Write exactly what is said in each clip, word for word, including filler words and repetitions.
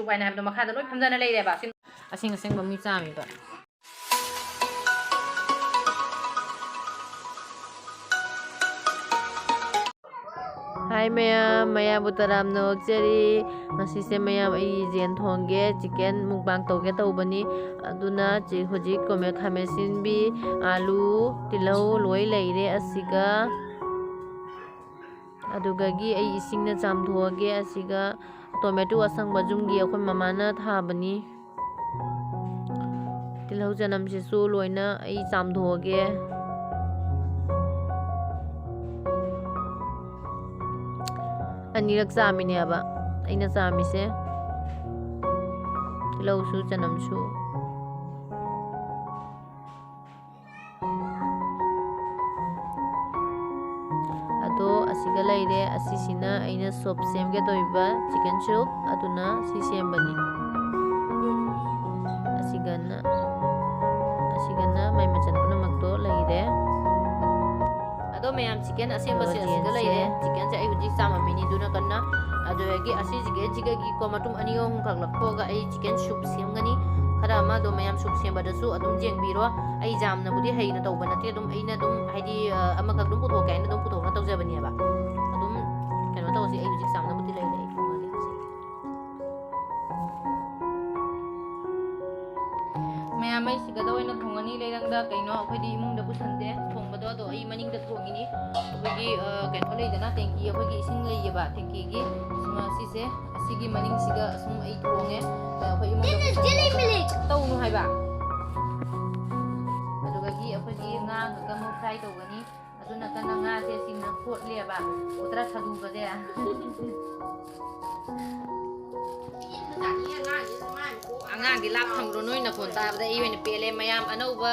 ꯍꯥꯏꯅ ꯍꯥꯏꯕꯗꯣ ꯃꯈꯥꯗ ꯂꯣꯏ ꯐꯝꯖꯅ ꯂꯩꯔꯦꯕ꯫ ꯑꯁꯤ ꯑꯁꯦꯡ ꯑꯁꯦꯡꯕ ꯃꯤ ꯆꯥꯝꯃꯤꯕ꯫ ꯍꯥꯏ ꯃꯌꯥꯝ, ꯃꯌꯥꯝꯕꯨ ꯇꯔꯥꯝꯅ ꯑꯣꯛꯆꯔꯤ꯫ ꯉꯁꯤꯁꯦ ꯃꯌꯥꯝ ꯑꯩ ꯌꯦꯟ ꯊꯣꯡꯒꯦ, chicken mukbang ꯇꯧꯒꯦ ꯇꯧꯕꯅꯤ꯫ ꯑꯗꯨꯅ ꯆꯤ-, ꯍꯧꯖꯤꯛ ꯀꯣꯃꯦ-, ꯈꯥꯃꯦꯟ ꯑꯁꯤꯟꯕꯤ, ꯑꯥꯂꯨ, ꯇꯤꯜꯍꯧ ꯂꯣꯏ ꯂꯩꯔꯦ꯫ ꯑꯁꯤꯒ ꯑꯗꯨꯗꯒꯤ ꯑꯩ ꯏꯁꯤꯡꯅ ꯆꯥꯝꯊꯣꯛꯑꯒꯦ꯫ ꯑꯁꯤꯒ tomato ꯑꯁꯪꯕ ꯌꯨꯝꯒꯤ ꯑꯩꯈꯣꯏ ꯃꯃꯥꯅ ꯊꯥꯕꯅꯤ꯫ ꯇꯤꯜꯍꯧ ꯆꯅꯝꯁꯤꯁꯨ ꯂꯣꯏꯅ ꯑꯩ ꯆꯥꯝꯊꯣꯛꯑꯒꯦ꯫ ꯑꯅꯤꯔꯛ ꯆꯥꯝꯃꯤꯅꯦꯕ ꯑꯩꯅ ꯆꯥꯝꯃꯤꯁꯦ, ꯇꯤꯜꯍꯧꯁꯨ ꯆꯅꯝꯁꯨ꯫ ꯑꯗꯣ ꯑꯁꯤꯒ ꯂꯩꯔꯦ꯫ ꯑꯁꯤꯁꯤꯅ ꯑꯩꯅ soup ꯁꯦꯝꯒꯦ ꯇꯧꯔꯤꯕ chicken soup, ꯑꯗꯨꯅ ꯁꯤ ꯁꯦꯝꯕꯅꯤ꯫ ꯑꯁꯤꯒꯅ, ꯑꯁꯤꯒꯅ ꯃꯥꯏ ꯃꯆꯜ ꯄꯨꯝꯅꯃꯛꯇꯣ ꯂꯩꯔꯦ꯫ ꯑꯗꯣ ꯃꯌꯥꯝ, chicken ꯑꯁꯦꯝꯕꯁꯦ ꯑꯗꯣ ꯑꯁꯤꯗ ꯂꯩꯔꯦ꯫ ꯌꯦꯟꯁꯦ꯫ Chickenꯁꯦ ꯑꯩ ꯍꯧꯖꯤꯛ ꯆꯥꯝꯃꯝꯃꯤꯅꯤ, ꯑꯗꯨꯅ ꯀꯟꯅ ꯑꯗꯨꯗꯒꯤ ꯑꯁꯤꯁꯤꯒ ꯁꯤꯒꯒꯤ ꯀꯣ ꯃꯇꯨꯝ ꯑꯅꯤ ꯑꯍꯨꯝ ꯈꯛ ꯂꯧꯊꯣꯛꯑꯒ ꯑꯩ chicken soup ꯁꯦꯝꯒꯅꯤ꯫ ꯈꯔ ꯑꯃ ꯑꯗꯣ ꯃꯌꯥꯝ soup ꯁꯦꯝꯕꯗꯁꯨ ꯑꯗꯨꯝ ꯌꯦꯡꯕꯤꯔꯣ꯫ ꯑꯩ ꯌꯥꯝꯅꯕꯨꯗꯤ ꯍꯩꯅ ꯇꯧꯕ ꯅꯠꯇꯦ, ꯑꯗꯨꯝ ꯑꯩꯅ ꯑꯗꯨꯝ ꯍꯥꯏꯗꯤ, ꯑ, ꯑꯃꯈꯛ ꯑꯗꯨꯝ ꯄꯨꯊꯣꯛꯀꯦ ꯍꯥꯏꯅ ꯑꯗꯨꯝ ꯄꯨꯊꯣꯛꯅ ꯇꯧꯖꯕꯅꯦꯕ꯫ ꯑꯗꯨꯝ ꯀꯩꯅꯣ ꯇꯧꯁꯤ, ꯑꯩ ꯍꯧꯖꯤꯛ ꯆꯥꯝꯅꯕꯨꯗꯤ ꯂꯩꯔꯦ, ꯑꯩ ꯊꯣꯡꯉꯒꯦ ꯍꯧꯖꯤꯛ꯫ ꯃꯌꯥꯝ, ꯑꯩ ꯁꯤꯒꯗ ꯑꯣꯏꯅ ꯊꯣꯡꯉꯅꯤ꯫ ꯂꯩꯔꯪꯗ ꯀꯩꯅꯣ ꯑꯩꯈꯣꯏꯗꯤ ꯏꯃꯨꯡꯗ ꯄꯨꯁꯟꯗꯦ ꯊꯣꯡꯕꯗꯣ, ꯑꯗꯣ ꯑꯩ ꯃꯅꯤꯡꯗ ꯊꯣꯡꯉꯤꯅꯤ꯫ ꯑꯩꯈꯣꯏꯒꯤ, ꯑ, ꯀꯩꯅꯣ ꯂꯩꯗꯅ, tanky, ꯑꯩꯈꯣꯏꯒꯤ ꯏꯁꯤꯡ ꯂꯩꯌꯦꯕ tankyꯒꯤ, ꯁꯤꯃ, ꯁꯤꯁꯦ, ꯑꯁꯤꯒꯤ ꯃꯅꯤꯡꯁꯤꯗ ꯑꯁꯨꯝ ꯑꯩ ꯊꯣꯡꯉꯦ꯫ ꯑ, ꯑꯩꯈꯣꯏ ꯏꯃꯨꯡꯗ ꯄꯨꯁꯟꯗꯦ꯫ ꯇꯧꯅꯨ ꯍꯥꯏꯕ꯫ ꯑꯗꯨꯗꯒꯤ ꯑꯩꯈꯣꯏꯒꯤ ꯉꯥ ꯈꯛꯇ ꯑꯃꯨꯛ fry ꯇꯧꯒꯅꯤ꯫ ꯑꯗꯨ ꯅꯥꯀꯟꯗ ꯉꯥꯁꯦ ꯁꯤꯅ ꯀꯣꯠꯂꯦꯕ꯫ ꯎꯗ꯭ꯔꯥ ꯁꯥꯗꯨꯒꯁꯦ꯫ ꯑꯉꯥꯡꯗꯤ ꯂꯥꯞ ꯊꯝꯈ꯭ꯔꯣ, ꯅꯣꯏ ꯅꯈꯣꯟ ꯇꯥꯕꯗ ꯑꯩ ꯑꯣꯏꯅ ꯄꯦꯜꯂꯦ꯫ ꯃꯌꯥꯝ ꯑꯅꯧꯕ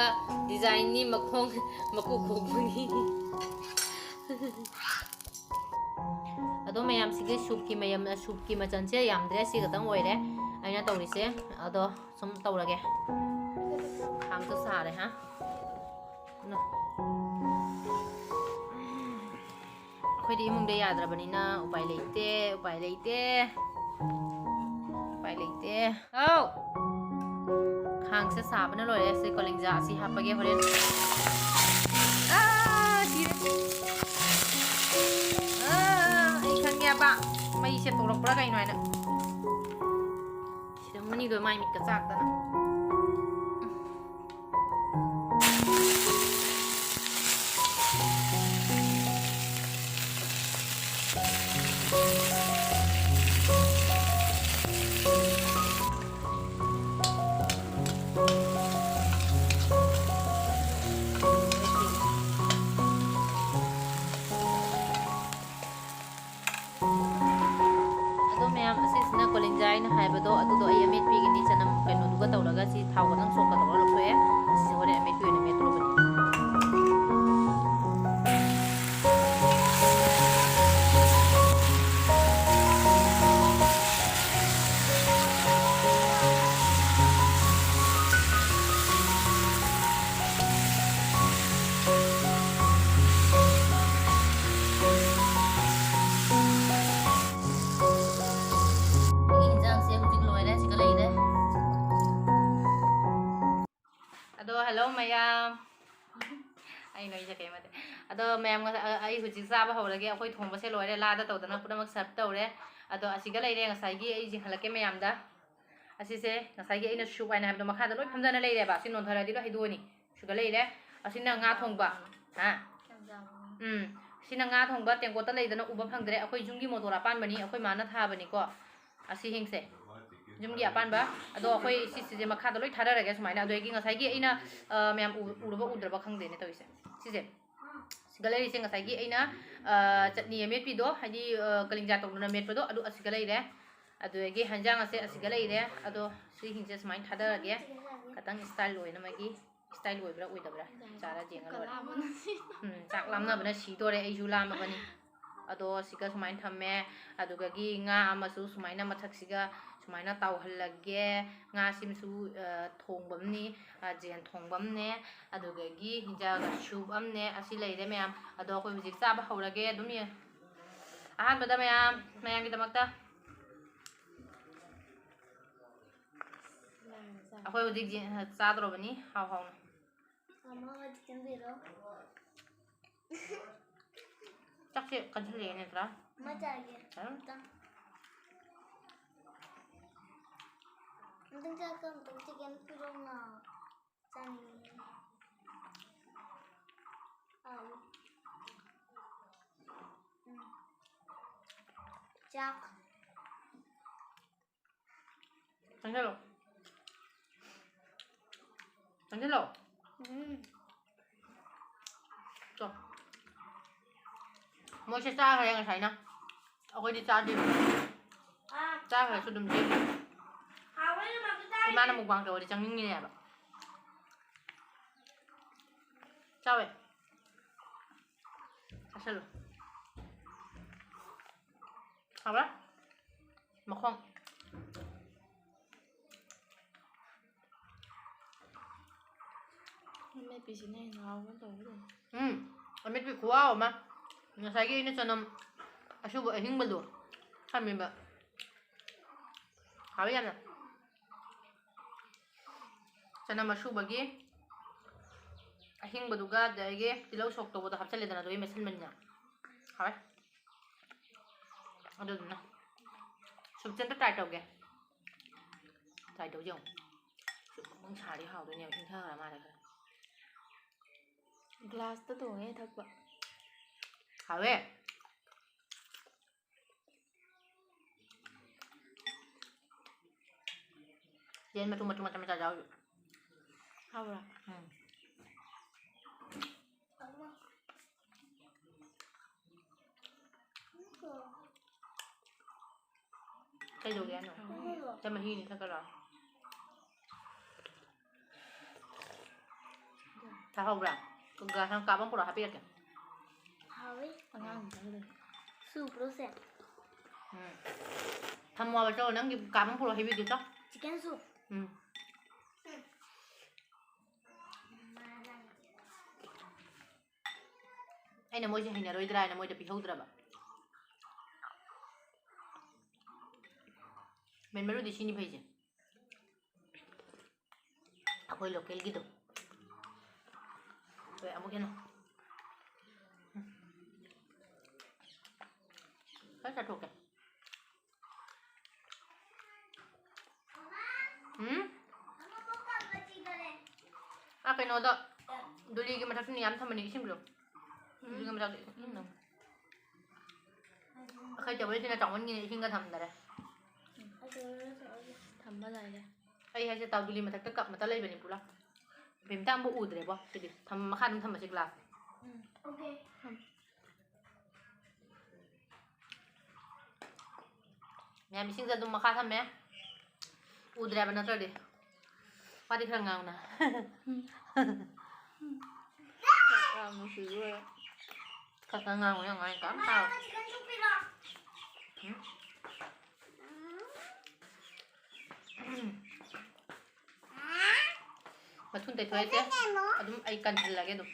designꯅꯤ, ꯃꯈꯣꯡ ꯃꯀꯨ ꯈꯣꯡꯕꯅꯤ꯫ ꯑꯗꯣ ꯃꯌꯥꯝꯁꯤꯒꯤ soupꯀꯤ ꯃꯌꯥꯝ, soupꯀꯤ ꯃꯆꯜꯁꯦ ꯌꯥꯝꯗ꯭ꯔꯦ, ꯁꯤ ꯈꯛꯇꯪ ꯑꯣꯏꯔꯦ ꯑꯩꯅ ꯇꯧꯔꯤꯁꯦ꯫ ꯑꯗꯣ ꯁꯨꯝ ꯇꯧꯔꯒꯦ꯫ ꯈꯥꯡꯁꯨ ꯁꯥꯔꯦ, ꯍꯥ? ꯅꯣ꯫ ꯑꯩꯈꯣꯏꯗꯤ ꯏꯃꯨꯡꯗ ꯌꯥꯗ꯭ꯔꯕꯅꯤꯅ ꯎꯄꯥꯏ ꯂꯩꯇꯦ, ꯎꯄꯥꯏ ꯂꯩꯇꯦ꯫ ꯎꯄꯥꯏ ꯂꯩꯇꯦ꯫ ꯑꯧ! ꯈꯥꯡꯁꯦ ꯁꯥꯕꯅ ꯂꯣꯏꯔꯦ꯫ ꯁꯤ ꯀꯣꯂꯤꯡꯖꯥ ꯑꯁꯤ ꯍꯥꯞꯄꯒꯦ ꯍꯣꯔꯦꯟ꯫ ꯑꯥ, ꯁꯤꯔꯦ꯫ ꯑꯥ, ꯑꯩ ꯈꯪꯉꯦꯕ꯫ ꯃꯩꯁꯦ ꯇꯣꯛꯂꯛꯄ꯭ꯔꯥ ꯀꯩꯅꯣ ꯍꯥꯏꯅ꯫ ꯁꯤꯔꯝꯃꯅꯤꯗꯣ ꯃꯥꯏ ꯃꯤꯠꯀ ꯆꯥꯛꯇꯅ꯫ ꯑꯗꯣ ꯃꯌꯥꯝ, ꯑꯁꯤꯁꯤꯅ ꯀꯣꯂꯤꯡꯖꯥ ꯑꯩꯅ ꯍꯥꯏꯕꯗꯣ, ꯑꯗꯨꯗꯣ ꯑꯩ ꯑꯃꯦꯠꯄꯤꯒꯤꯅꯤ꯫ ꯆꯅꯝ ꯀꯩꯅꯣꯗꯨꯒ ꯇꯧꯔꯒ ꯁꯤ ꯊꯥꯎ ꯈꯛꯇꯪ ꯁꯣꯛꯀ ꯇꯧꯔꯒ ꯂꯧꯊꯣꯛꯑꯦ꯫ ꯑꯁꯤꯁꯦ ꯍꯣꯔꯦꯟ ꯑꯃꯦꯠꯄꯤ ꯑꯣꯏꯅ ꯃꯦꯠꯇ꯭ꯔꯣꯕꯅꯤ꯫ ꯑꯩꯒꯤ ꯏꯟꯖꯥꯡꯁꯦ ꯍꯧꯖꯤꯛ ꯂꯣꯏꯔꯦ, ꯁꯤꯒ ꯂꯩꯔꯦ꯫ ꯑꯗꯣ, hello ꯃꯌꯥꯝ꯫ ꯑꯩ ꯅꯣꯏꯁꯦ ꯀꯩ ꯃꯇꯦ-, ꯑꯗꯣ ꯃꯌꯥꯝ, ꯉꯁꯥꯏ, ꯑ-, ꯑꯩ ꯍꯧꯖꯤꯛ ꯆꯥꯕ ꯍꯧꯔꯒꯦ꯫ ꯑꯩꯈꯣꯏ ꯊꯣꯡꯕꯁꯦ ꯂꯣꯏꯔꯦ, ꯂꯥꯗ ꯇꯧꯗꯅ ꯄꯨꯝꯅꯃꯛ serve ꯇꯧꯔꯦ꯫ ꯑꯗꯣ ꯑꯁꯤꯒ ꯂꯩꯔꯦ, ꯉꯁꯥꯏꯒꯤ ꯑꯩ ꯌꯦꯡꯍꯜꯂꯛꯀꯦ ꯃꯌꯥꯝꯗ꯫ ꯑꯁꯤꯁꯦ ꯉꯁꯥꯏꯒꯤ ꯑꯩꯅ soup ꯍꯥꯏꯅ ꯍꯥꯏꯕꯗꯣ ꯃꯈꯥꯗ ꯂꯣꯏ ꯐꯝꯗꯅ ꯂꯩꯔꯦꯕ꯫ ꯁꯤ ꯅꯣꯟꯊꯔꯗꯤ ꯂꯣꯏ ꯍꯩꯗꯣꯛꯑꯅꯤ꯫ ꯁꯤꯒ ꯂꯩꯔꯦ꯫ ꯑꯁꯤꯅ ꯉꯥ ꯊꯣꯡꯕ꯫ ꯍꯥ? ꯎꯝ꯫ ꯁꯤꯅ ꯉꯥ ꯊꯣꯡꯕ, ꯇꯦꯡꯀꯣꯠꯇ ꯂꯩꯗꯅ ꯎꯕ ꯐꯪꯗ꯭ꯔꯦ꯫ ꯑꯩꯈꯣꯏ ꯌꯨꯝꯒꯤ ꯃꯣꯇꯣꯔ ꯑꯄꯥꯟꯕꯅꯤ, ꯑꯩꯈꯣꯏ ꯃꯥꯅ ꯊꯥꯕꯅꯤꯀꯣ꯫ ꯑꯁꯤ ꯍꯤꯡꯁꯦ꯫ ꯌꯨꯝꯒꯤ ꯑꯄꯥꯟꯕ꯫ ꯑꯗꯣ ꯑꯩꯈꯣꯏ ꯁꯤꯁꯤꯁꯦ ꯃꯈꯥꯗ ꯂꯣꯏ ꯊꯥꯗꯔꯒꯦ ꯁꯨꯃꯥꯏꯅ꯫ ꯑꯗꯨꯗꯒꯤ ꯉꯁꯥꯏꯒꯤ ꯑꯩꯅ, ꯑ, ꯃꯌꯥꯝ ꯎ-, ꯎꯔꯕ ꯎꯗ꯭ꯔꯕ ꯈꯪꯗꯦꯅꯦ ꯇꯧꯔꯤꯁꯦ꯫ ꯁꯤꯁꯦ꯫ ꯁꯤꯒ ꯂꯩꯔꯤꯁꯦ ꯉꯁꯥꯏꯒꯤ ꯑꯩꯅ, ꯑ, ꯆꯠꯅꯤ ꯑꯃꯦꯠꯄꯤꯗꯣ, ꯍꯥꯏꯗꯤ, ꯑ, ꯀꯂꯤꯡꯖꯥ ꯇꯧꯗꯅ ꯃꯦꯠꯄꯗꯣ, ꯑꯗꯨ ꯑꯁꯤꯒ ꯂꯩꯔꯦ꯫ ꯑꯗꯨꯗꯒꯤ ꯍꯦꯟꯖꯥꯡ ꯑꯁꯦ ꯑꯁꯤꯒ ꯂꯩꯔꯦ꯫ ꯑꯗꯣ ꯁꯤꯁꯤꯡꯁꯦ ꯁꯨꯃꯥꯏꯅ ꯊꯥꯗꯔꯒꯦ꯫ ꯈꯤꯇꯪ style ꯑꯣꯏꯅꯃꯛꯀꯤ꯫ Style ꯑꯣꯏꯕ꯭ꯔꯥ ꯑꯣꯏꯗꯕ꯭ꯔꯥ? ꯆꯥꯔ ꯌꯦꯡꯉ ꯂꯣꯏꯔꯦ꯫ ꯆꯥꯛ ꯂꯥꯝꯕꯅ ꯁꯤ ꯎꯝ, ꯆꯥꯛ ꯂꯥꯝꯅꯕꯅ ꯁꯤꯗꯣꯔꯦ, ꯑꯩꯁꯨ ꯂꯥꯝꯃꯕꯅꯤ꯫ ꯑꯗꯣ ꯁꯤꯒ ꯁꯨꯃꯥꯏꯅ ꯊꯝꯃꯦ꯫ ꯑꯗꯨꯗꯒꯤ ꯉꯥ ꯑꯃꯁꯨ ꯁꯨꯃꯥꯏꯅ ꯃꯊꯛꯁꯤꯒ ꯁꯨꯃꯥꯏꯅ ꯇꯥꯎꯍꯜꯂꯒꯦ꯫ ꯉꯥꯁꯤꯃꯁꯨ, ꯑ, ꯊꯣꯡꯕ ꯑꯃꯅꯤ, ꯑ, ꯖꯦꯟ ꯊꯣꯡꯕ ꯑꯃꯅꯦ, ꯑꯗꯨꯗꯒꯤ ꯍꯤꯟꯖꯥꯡ soup ꯑꯃꯅꯦ꯫ ꯑꯁꯤ ꯂꯩꯔꯦ ꯃꯌꯥꯝ꯫ ꯑꯗꯣ ꯑꯩꯈꯣꯏ ꯍꯧꯖꯤꯛ ꯆꯥꯕ ꯍꯧꯔꯒꯦ꯫ ꯑꯗꯨꯝ ꯌꯦꯡ-, ꯑꯍꯥꯟꯕꯗ ꯃꯌꯥꯝ, ꯃꯌꯥꯝꯒꯤꯗꯃꯛꯇ ꯑꯩꯈꯣꯏ ꯍꯧꯖꯤꯛ ꯆꯥꯗꯧꯔꯕꯅꯤ, ꯍꯥꯎ ꯍꯥꯎꯅ꯫ ꯃꯃꯥ ꯍꯣꯏ chicken ꯄꯤꯔꯣ꯫ ꯆꯥꯛꯁꯦ ꯀꯟꯁꯤꯜꯂꯛꯑꯦ ꯅꯠꯇ꯭ꯔꯥ? ꯑꯃ ꯆꯥꯒꯦ꯫ ꯆꯥꯔꯣ꯫ ꯑꯝꯇꯪ꯫ ꯑꯝꯇꯪ ꯆꯥꯛꯀ ꯑꯝꯇꯪ chicken ꯄꯤꯔꯛꯑꯣꯅ꯫ ꯆꯥꯅꯤꯡꯉꯦ꯫ ꯑꯥꯎ꯫ ꯎꯝ꯫ ꯆꯥꯛ꯫ ꯆꯪꯁꯤꯜꯂꯣ꯫ ꯆꯪꯁꯤꯜꯂꯣ꯫ ꯎꯝ꯫ ꯇꯣ꯫ ꯃꯣꯏꯁꯦ ꯆꯥꯈ꯭ꯔꯦ ꯉꯁꯥꯏꯅ꯫ ꯑꯩꯈꯣꯏꯗꯤ ꯆꯥꯗꯦ꯫ ꯑꯥ꯫ ꯆꯥꯈ꯭ꯔꯁꯨ ꯑꯗꯨꯝ ꯆꯦꯜꯂꯤ꯫ ꯍꯥꯎꯋꯦ, ꯃꯥꯁꯨ ꯆꯥꯏ꯫ ꯏꯃꯥꯅ mukbang ꯇꯧꯔꯗꯤ ꯆꯪꯅꯤꯡꯉꯤꯅꯦꯕ꯫ ꯆꯥꯎꯋꯦ꯫ ꯆꯥꯁꯜꯂꯣ꯫ ꯍꯥꯎꯕ꯭ꯔꯥ? ꯃꯈꯣꯡ꯫ ꯑꯃꯦꯠꯄꯤꯁꯤꯅ ꯍꯦꯟꯅ ꯍꯥꯎꯕ ꯇꯧꯕ ꯇꯧꯏ꯫ ꯎꯝ, ꯑꯃꯦꯠꯄꯤ ꯈꯨꯍꯥꯎ ꯑꯃ꯫ ꯉꯁꯥꯏꯒꯤ ꯑꯩꯅ ꯆꯅꯝ ꯑꯁꯨꯕ ꯑꯍꯤꯡꯕꯗꯣ ꯊꯝꯃꯦꯕ꯫ ꯍꯥꯎꯋꯤ ꯌꯥꯝꯅ꯫ ꯆꯅꯝ ꯑꯁꯨꯕꯒꯤ ꯑꯍꯤꯡꯕꯗꯨꯒ ꯑꯗꯒꯤ ꯇꯤꯜꯍꯧ ꯁꯣꯛ ꯇꯧꯕꯗꯣ ꯍꯥꯞꯆꯜꯂꯦꯗꯅ, ꯑꯗꯨꯒꯤ ꯃꯦꯠꯁꯟꯕꯅꯤꯅ꯫ ꯍꯥꯎꯋꯦ꯫ ꯑꯗꯨꯗꯨꯅ ꯁꯨꯞꯁꯦ ꯑꯝꯇ try ꯇꯧꯒꯦ꯫ Try ꯇꯧ ꯌꯦꯡꯉꯨ꯫ ꯁꯨꯞ ꯃꯪ ꯁꯥꯔꯗꯤ ꯍꯥꯎꯗꯣꯏꯅꯦꯕ, ꯏꯪꯊꯈ꯭ꯔ ꯃꯥꯜꯂꯦ ꯈꯔ꯫ Glassꯇ ꯇꯣꯡꯉꯦ ꯊꯛꯄ꯫ ꯍꯥꯎꯋꯦ꯫ ꯌꯦꯟ ꯃꯇꯨꯝ, ꯃꯇꯨꯝ ꯃꯆꯥ ꯃꯆꯥ ꯌꯥꯎꯔꯤ꯫ ꯍꯥꯎꯕ꯭ꯔꯥ? ꯎꯝ꯫ ꯀꯩꯗꯧꯒꯦ ꯍꯥꯏꯅꯣ? ꯆꯥ ꯃꯍꯤꯅꯤ ꯊꯛꯀꯗ꯭ꯔꯣ? ꯆꯥꯍꯧꯕ꯭ꯔꯥ? Glass ꯑꯃ cup ꯑꯃ ꯄꯨꯔꯛꯑꯣ, ꯍꯥꯞꯄꯤꯔꯛꯀꯦ꯫ ꯍꯥꯎꯋꯤ꯫ ꯑꯉꯥꯡ ꯆꯪꯗꯣꯏꯅꯤ꯫ ꯁꯨꯕ꯭ꯔꯣ ꯁꯦ? ꯎꯝ꯫ ꯊꯝꯃꯣ ꯍꯥꯏꯕ, ꯆꯣ, ꯅꯪꯒꯤ cup ꯑꯃ ꯄꯨꯔꯛꯑꯣ, ꯍꯩꯕꯤꯒꯦ, ꯆꯣ꯫ Chicken soup꯫ ꯎꯝ꯫ ꯑꯩꯅ ꯃꯣꯏꯁꯦ ꯍꯩꯅꯔꯣꯏꯗ꯭ꯔꯥ ꯍꯥꯏꯅ ꯃꯣꯏꯗ ꯄꯤꯍꯧꯗ꯭ꯔꯕ꯫ ꯃꯦꯟ ꯃꯔꯨꯗꯤ ꯁꯤꯅꯤ ꯐꯩꯁꯦ꯫ ꯑꯩꯈꯣꯏ ꯂꯣꯀꯦꯜꯒꯤꯗꯣ꯫ ꯍꯣꯏ, ꯑꯃꯨꯛ ꯍꯦꯟꯅ꯫ ꯈꯔ ꯆꯥꯊꯣꯛꯀꯦ꯫ ꯎꯝ? ꯑꯥ, ꯀꯩꯅꯣꯗ, ꯗꯨꯂꯤꯒꯤ ꯃꯊꯛꯇꯅꯤ ꯌꯥꯝ ꯊꯝꯕꯅꯤ ꯏꯁꯤꯡꯗꯣ꯫ ꯗꯨꯂꯤꯒꯤ ꯃꯊꯛꯇ ꯏꯁꯤꯡ ꯊꯝ-, ꯑꯩꯈꯣꯏ ꯇꯦꯕꯜꯁꯤꯅ ꯆꯥꯎꯃꯟꯒꯤꯅ ꯏꯁꯤꯡꯒ ꯊꯝꯗꯔꯦ꯫ ꯊꯝꯕ ꯂꯥꯏꯔꯦ꯫ ꯑꯩ ꯍꯥꯏꯁꯦ ꯇꯥꯎ, ꯗꯨꯂꯤ ꯃꯊꯛꯇ ꯀꯞ ꯃꯇ ꯂꯩꯕꯅꯤ ꯄꯨꯂꯞ꯫ ꯕꯦꯝꯇꯥ ꯑꯃꯕꯨ ꯎꯗ꯭ꯔꯦꯕꯣ ꯁꯤꯗꯤ꯫ ꯊꯝ-, ꯃꯈꯥ ꯑꯗꯨꯝ ꯊꯝꯃꯁꯤ ꯒ꯭ꯂꯥꯁ꯫ ꯎꯝ, okay꯫ ꯃꯌꯥꯝ ꯏꯁꯤꯡꯁꯦ ꯑꯗꯨꯝ ꯃꯈꯥ ꯊꯝꯃꯦ꯫ ꯎꯗ꯭ꯔꯦꯕ ꯅꯠꯇ꯭ꯔꯗꯤ꯫ ꯋꯥꯗꯤ ꯈꯔ ꯉꯥꯡꯉꯨꯅ꯫ ꯌꯥꯝ ꯅꯨꯡꯁꯤꯕ ꯑꯣꯏꯔꯦ꯫ ꯈꯔ ꯈꯔ ꯉꯥꯡꯉꯨ, ꯌꯥꯝ ꯉꯥꯡꯉꯤ ꯀꯔꯝ ꯇꯥꯔꯣꯏ꯫ ꯎꯝ? ꯃꯊꯨꯟ ꯇꯩꯊꯣꯛꯑꯁꯦ꯫ ꯑꯗꯨꯝ ꯑꯩ ꯀꯟꯁꯤꯜꯂꯒꯦ ꯑꯗꯨꯝ꯫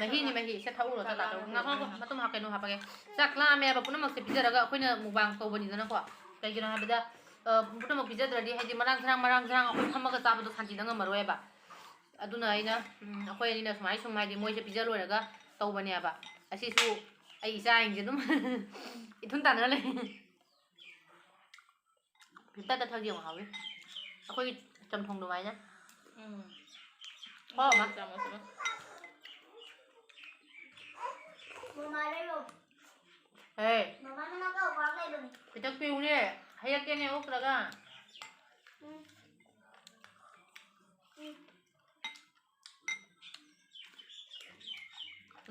ꯃꯍꯤꯅꯤ, ꯃꯍꯤ꯫ ꯁꯦ, ꯊꯛꯎꯔꯣ, ꯆꯥꯛ ꯆꯥꯊꯣꯛ꯫ ꯉꯥꯏꯈꯣ, ꯉꯥꯏꯈꯣ, ꯃꯇꯨꯝ ꯍꯥꯞꯀꯅꯨ, ꯍꯥꯞꯄꯒꯦ꯫ ꯆꯥꯛ ꯂꯥꯝꯃꯦ ꯍꯥꯏꯕ ꯄꯨꯝꯅꯃꯛꯁꯦ ꯄꯤꯖꯔꯒ ꯑꯩꯈꯣꯏꯅ ꯃꯨꯛꯕꯥꯡ ꯇꯧꯕꯅꯤꯗꯅꯀꯣ꯫ ꯀꯩꯒꯤꯅꯣ ꯍꯥꯏꯕꯗ, ꯑ, ꯄꯨꯝꯅꯃꯛ ꯄꯤꯖꯗ꯭ꯔꯗꯤ, ꯍꯥꯏꯗꯤ, ꯃꯔꯥꯡ ꯁꯔꯥꯡ, ꯃꯔꯥꯡ ꯁꯔꯥꯡ ꯑꯩꯈꯣꯏ ꯐꯝꯃꯒ ꯆꯥꯕꯗꯣ ꯁꯥꯟꯇꯤꯗ ꯉꯝꯃꯔꯣꯏꯕ꯫ ꯑꯗꯨꯅ ꯑꯩꯅ, ꯎꯝ, ꯑꯩꯈꯣꯏ ꯑꯅꯤꯅ ꯁꯨꯃꯥꯏ ꯁꯨꯝ, ꯍꯥꯏꯗꯤ, ꯃꯣꯏꯁꯦ ꯄꯤꯖ ꯂꯣꯏꯔꯒ ꯇꯧꯕꯅꯦꯕ꯫ ꯑꯁꯤꯁꯨ ꯑꯩ ꯏꯆꯥꯁꯤꯡꯁꯦ ꯑꯗꯨꯝ ꯏꯊꯨꯟ ꯇꯥꯟꯅꯔ ꯂꯩ꯫ ꯈꯤꯇ ꯊꯛ ꯌꯦꯡꯉꯣ, ꯍꯥꯎꯋꯤ꯫ ꯑꯩꯈꯣꯏꯒꯤ ꯆꯝꯊꯣꯡ ꯑꯗꯨꯃꯥꯏꯅ꯫ ꯎꯝ꯫ ꯍꯥꯎꯕ꯫ ꯆꯥꯃꯁ ꯑꯃ꯫ ꯃꯃꯥ ꯂꯩꯔꯣ꯫ ꯍꯦ꯫ ꯃꯃꯥꯅ ꯃꯥ ꯀꯧꯕ ꯂꯩꯕꯅꯤ꯫ ꯈꯤꯇꯪ ꯄꯤꯌꯨꯅꯦ꯫ ꯍꯩꯔꯛꯀꯦꯅꯦ ꯑꯣꯛꯇ꯭ꯔꯒ꯫ ꯎꯝ꯫ ꯎꯝ꯫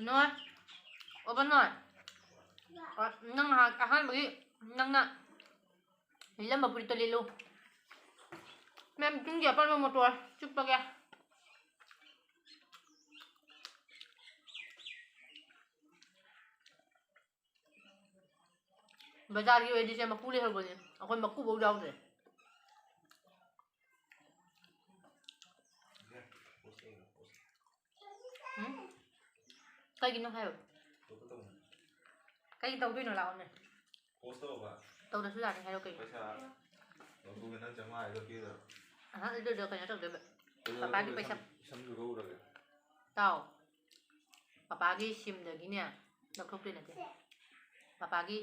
ꯅꯣꯏ꯫ ꯑꯣꯕ ꯅꯣꯏ꯫ ꯑ, ꯅꯪ ꯅꯍꯥꯟ ꯑꯍꯥꯟꯕꯒꯤ ꯅꯪꯅ ꯂꯤꯠꯂꯝꯕ ꯐꯨꯔꯤꯠꯇꯣ ꯂꯤꯠꯂꯨ꯫ ꯃꯦꯝ, ꯆꯤꯡꯒꯤ ꯑꯄꯥꯟꯕ ꯃꯣꯇꯣꯔ ꯆꯨꯞꯄꯒꯦ꯫ ꯕꯖꯥꯔꯒꯤ ꯑꯣꯏꯔꯗꯤ ꯁꯦ ꯃꯀꯨ ꯂꯩꯍꯧꯕꯅꯦ꯫ ꯑꯩꯈꯣꯏ ꯃꯀꯨꯐꯧ ꯌꯥꯎꯗ꯭ꯔꯦ꯫ ꯎꯝ? ꯀꯩꯒꯤꯅꯣ ꯍꯥꯏꯌꯣ꯫ ꯀꯩ ꯇꯧꯗꯣꯏꯅꯣ? ꯂꯥꯛꯑꯣꯅꯦ꯫ Post ꯇꯧꯕ꯫ ꯇꯧꯗ꯭ꯔꯁꯨ ꯌꯥꯅꯤ, ꯍꯥꯏꯔꯣ ꯀꯩꯅꯣ? ꯄꯩꯁꯥ ꯂꯧꯊꯣꯛꯀꯦ, ꯅꯪ ꯆꯥꯝꯃꯉꯥ ꯍꯥꯏꯗꯣ ꯄꯤꯔꯣ꯫ ꯑꯍ, ꯑꯗꯨꯗꯣ ꯀꯩꯅꯣ ꯇꯧꯗꯣꯏꯕ꯫ ꯀꯩꯅꯣ ꯄꯄꯥꯒꯤ ꯇꯧꯗꯣꯏ ꯄꯩꯁꯥ꯫ ꯁꯝ-, ꯁꯝꯁꯨ ꯈꯛꯎꯔꯒꯦ꯫ ꯇꯥꯎ꯫ ꯄꯄꯥꯒꯤ ꯁꯤꯝꯗꯒꯤꯅꯦ ꯂꯧꯊꯣꯛꯇꯣꯏ ꯅꯠꯇꯦ꯫ ꯄꯄꯥꯒꯤ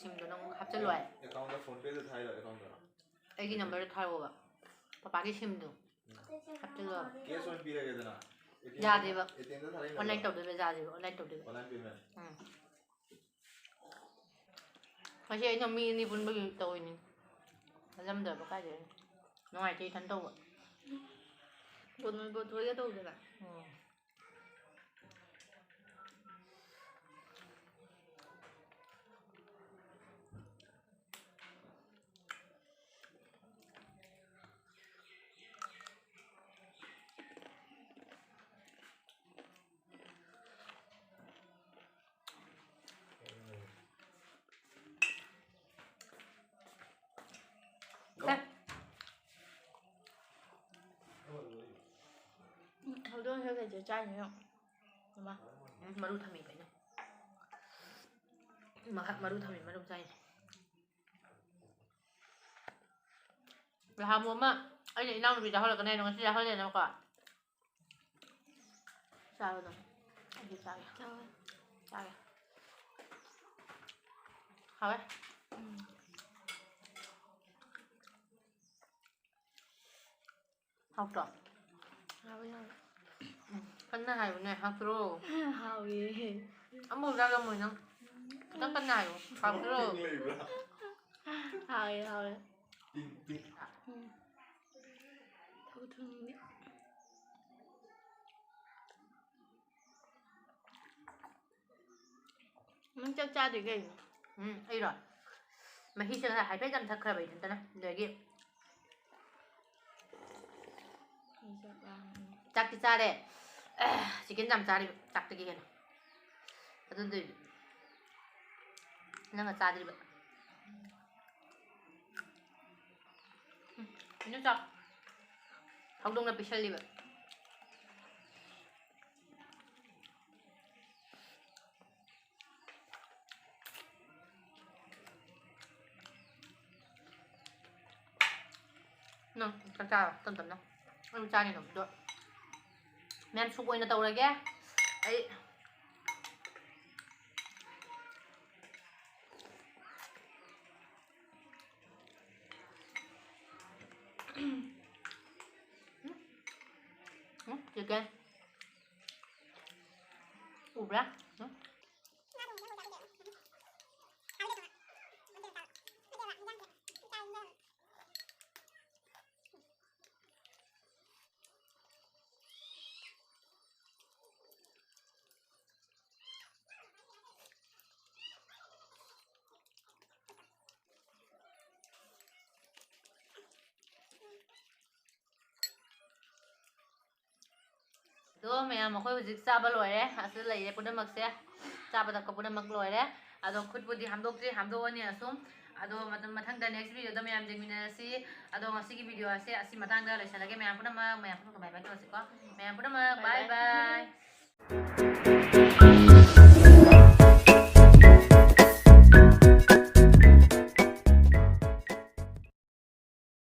ꯁꯤꯝꯗꯣ ꯅꯪ ꯍꯥꯞꯆꯜꯂꯣ ꯍꯥꯏ꯫ ꯑꯦꯀꯥꯎꯟꯗ, ꯐꯣꯟ ꯄꯦꯗ ꯊꯥꯏꯔꯣ ꯑꯦꯀꯥꯎꯟꯗ? ꯑꯩꯒꯤ ꯅꯝꯕꯔꯗ ꯊꯥꯔꯛꯑꯣꯕ꯫ ꯄꯄꯥꯒꯤ ꯁꯤꯝꯗꯣ꯫ ꯎꯝ꯫ ꯍꯥꯞꯆꯜꯂꯣ꯫ ꯀꯦꯁ ꯑꯣꯏꯅ ꯄꯤꯔꯒꯦꯗꯅ? ꯑꯦ ꯇꯤ ꯑꯦꯝꯗ ꯌꯥꯗꯦꯕ꯫ ꯑꯦ ꯇꯤ ꯑꯦꯝꯗ ꯊꯥꯔꯛꯏ ꯅꯠꯇ꯭ꯔꯣ? ꯑꯣꯟꯂꯥꯏꯟ ꯇꯧꯗꯣꯏꯕ, ꯌꯥꯗꯦꯕ, ꯑꯣꯟꯂꯥꯏꯟ ꯇꯧꯗꯣꯏꯕ꯫ Online payment. ꯎꯝ꯫ ꯉꯁꯤ ꯑꯩꯅ ꯃꯤ ꯑꯅꯤ ꯄꯨꯟꯕꯒꯤ ꯇꯧꯔꯤꯅꯤ꯫ ꯊꯥꯖꯝꯗꯕ ꯀꯥꯏꯗꯩ? ꯅꯨꯡꯉꯥꯏꯇꯦ ꯏꯊꯟ ꯇꯧꯕ꯫ ꯕꯣꯅꯣꯏ ꯕꯣꯊꯣꯏꯒ ꯇꯧꯗꯅ꯫ ꯎꯝ꯫ ꯁꯦ꯫ ꯎꯝ, ꯍꯧꯗꯣꯡꯁꯦ ꯀꯩꯗ ꯆꯥꯏꯅꯣ ꯌꯦꯡꯉꯣ꯫ ꯃꯃꯥ꯫ ꯎꯝ, ꯃꯔꯨ ꯊꯝꯃꯤꯕ ꯑꯩꯅ꯫ ꯃꯈꯥ ꯃꯔꯨ ꯊꯝꯃꯤ, ꯃꯔꯨ ꯆꯥꯏꯅꯤ꯫ ꯅꯍꯥꯟꯃꯨꯛ ꯑꯃ ꯑꯩꯅ ꯏꯅꯥꯎꯅꯨꯄꯤ ꯆꯥꯍꯜꯂꯛꯀꯅꯤ ꯍꯥꯏꯗꯣ ꯉꯁꯤ ꯆꯥꯍꯜꯂꯦꯗꯅꯀꯣ꯫ ꯆꯥꯔꯣ ꯑꯗꯨꯝ꯫ ꯑꯩꯁꯨ ꯆꯥꯒꯦ꯫ ꯆꯥꯔꯣ꯫ ꯆꯥꯒꯦ꯫ ꯍꯥꯎꯋꯦ꯫ ꯎꯝ꯫ ꯍꯥꯎꯇ꯭ꯔꯣ? ꯍꯥꯎꯋꯦ, ꯍꯥꯎꯋꯦ꯫ ꯎꯝ, ꯀꯟꯅ ꯍꯥꯏꯌꯨꯅꯦ, ꯍꯥꯎꯇ꯭ꯔꯣ? ꯍꯥꯎꯋꯦ꯫ ꯑꯃꯐꯥꯎ ꯆꯥꯔꯝꯃꯣꯏ ꯅꯪ꯫ ꯈꯤꯇꯪ ꯀꯟꯅ ꯍꯥꯏꯌꯨ꯫ ꯍꯥꯎꯇ꯭ꯔꯣ? ꯇꯤꯡ ꯂꯩꯕ꯭ꯔꯥ? ꯍꯥꯎꯋꯦ, ꯍꯥꯎꯋꯦ꯫ ꯇꯤꯡ, ꯇꯤꯡ꯫ ꯎꯝ꯫ ꯊꯧ ꯊꯨꯝꯒꯤ꯫ ꯅꯪ ꯆꯥꯛ ꯆꯥꯗ꯭ꯔꯤ ꯀꯩꯒꯤꯅꯣ? ꯎꯝ, ꯑꯩꯔꯣ? ꯃꯍꯤꯁꯦ ꯉꯁꯥꯏ ꯍꯥꯏꯐꯦꯠ ꯌꯥꯝ ꯊꯛꯈ꯭ꯔꯕ ꯏꯊꯟꯇꯅ꯫ ꯑꯗꯒꯤ ꯑꯩ ꯆꯥꯛ ꯂꯥꯝꯃꯦ꯫ ꯆꯥꯛꯇꯤ ꯆꯥꯔꯦ꯫ ꯆꯤꯛꯀꯟ ꯌꯥꯝ ꯆꯥꯔꯤꯕ, ꯆꯥꯛꯇꯒꯤ ꯍꯦꯟꯅ꯫ ꯑꯗꯨꯗꯨꯏ ꯅꯪꯅ ꯆꯥꯗ꯭ꯔꯤꯕ꯫ ꯎꯝ, ꯏꯅꯨꯆꯥ꯫ ꯍꯧꯗꯣꯡꯅ ꯄꯤꯁꯜꯂꯤꯕ꯫ ꯅꯪ ꯆꯥꯛ ꯆꯥꯔꯣ ꯇꯞ ꯇꯞꯅ꯫ ꯑꯩ ꯆꯥꯅꯤ ꯑꯗꯨꯝ꯫ ꯑꯗꯣ ꯃꯌꯥꯝ ꯁꯨꯞ ꯑꯣꯏꯅ ꯇꯧꯔꯒꯦ꯫ ꯑꯩ ꯎꯝ, ꯎꯝ, ꯆꯤꯛꯀꯟ꯫ ꯎꯕ꯭ꯔꯥ? ꯎꯝ꯫ ꯑꯗꯣ ꯃꯌꯥꯝ, ꯑꯩꯈꯣꯏ ꯍꯧꯖꯤꯛ ꯆꯥꯕ ꯂꯣꯏꯔꯦ꯫ ꯑꯁꯤꯗ ꯂꯩꯔꯦ ꯄꯨꯝꯅꯃꯛꯁꯦ꯫ ꯆꯥꯕ ꯊꯛꯄ ꯄꯨꯝꯅꯃꯛ ꯂꯣꯏꯔꯦ꯫ ꯑꯗꯣ ꯈꯨꯠꯄꯨꯗꯤ ꯍꯥꯝꯗꯣꯛꯇ꯭ꯔꯤ, ꯍꯥꯝꯗꯣꯛꯑꯅꯤ ꯑꯁꯨꯝ꯫ ꯑꯗꯣ ꯃꯊꯪ, ꯃꯊꯪꯗ next video ꯗ ꯃꯌꯥꯝ ꯌꯦꯡꯃꯤꯟꯅꯔꯁꯤ꯫ ꯑꯗꯣ ꯉꯁꯤꯒꯤ video ꯑꯁꯦ ꯑꯁꯤ ꯃꯇꯥꯡꯗ ꯂꯣꯏꯁꯤꯜꯂꯒꯦ꯫ ꯃꯌꯥꯝ ꯄꯨꯝꯅꯃꯛ, ꯃꯌꯥꯝ ꯄꯨꯝꯅꯃꯛ bye bye ꯇꯧꯔꯁꯤꯀꯣ꯫ ꯃꯌꯥꯝ ꯄꯨꯝꯅꯃꯛ bye bye bye꯫ Bye꯫